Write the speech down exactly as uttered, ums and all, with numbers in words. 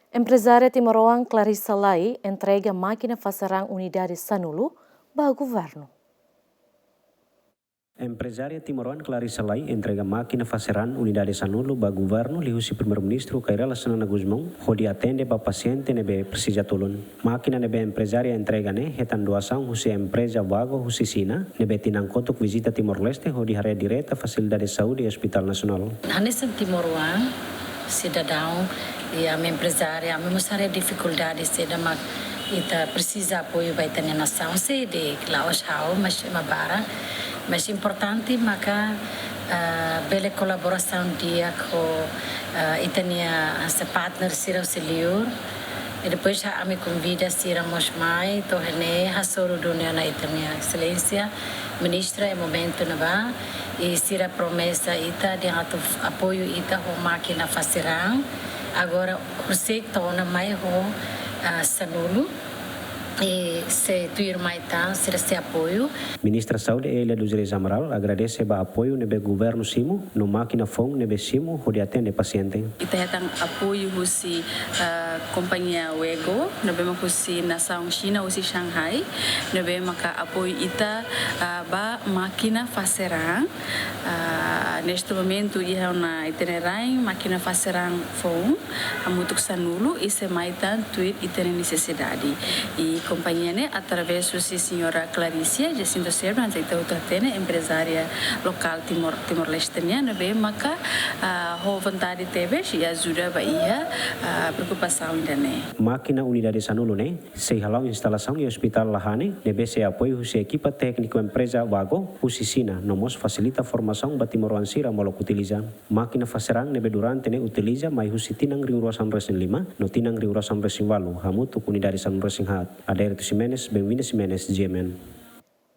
Emprezária timoroan Clarissa Lai entrega mákina fase raan unidade sanulu ba governu. Emprezária timoroan Clarissa Lai entrega mákina fase raan unidade sanulu ba governu liuhusi Primeiru-Ministru Kay Rala Xanana Gusmão, hodi atende ba pasiente ne'ebé presiza tulun. Mákina ne'ebé emprezária entrega ne'e hetan doasaun husi empreza Vago husi Xina, ne'ebé tinan kotuk vizita Timor-Leste hodi haree direta fasilidade saúde i Hospital Nasionál. Hanesan timoroan, sidadaun, i ami emprezária, ami mós haree difikuldade saida mak ita presiza apoiu ba ita-nia nasaun, sé de'it, la'ós ha'u, mas ema barak. Mas importante maka, ah, bele kolaborasaun di'ak ho, ah, ita-nia, ah, se partner sira husi liur. I depois ami konvida sira mós mai, to'o iha ne'e hasoru duni ona ita-nia Exelénsia Ministra iha momentu ne'ebá, i sira promesa ita dehan atu apoiu ita ho mákina fase raan. Agora, horiseik to'o ona mai ho, ah, sanulu, i sei tuirmai tan sira sei apoiu. Ministra Saúde Hélia dos Reis Amaral agradese ba apoiu ne'ebé governu simu no mákina foun ne'ebé simu hodi atende pasiente. Ita hetan apoiu husi, ah, kompañia Wego, ne'ebé mak husi nasaun Xina, husi Shanghai, ne'ebé maka apoiu ita, ah, ba mákina fase raan. Ah, neste momentu iha ona ita-nia rain mákina fase raan foun, hamutuk sanulu, i sei mai tan tuir ita-nia nesesidade. I kompañia ne'e através husi señora Claricia Jacinto Silva, hanesan ita hotu hatene, emprezária lokál Timor, Timor-Leste nian, ne'ebé maka, ah, ho vontade tebes i ajuda ba iha, ah, preokupasaun ida-ne'e. Mákina unidade sanulu ne'e sei hala'o instalasaun iha Hospital Lahane, ne'ebé sei apoiu husi ekipa tékniku empreza Vago husi Xina, no mós fasilita formasaun ba timoroan sira molok utiliza. Mákina fase raan ne'ebé durante ne'e utiliza mai husi tinan rihun rua sanulu resin lima no tinan rihun rua sanulu resin ualu, hamutuk unidade sanulu resin haat. Adérito Ximenes, Benvinda Ximenes, G M N.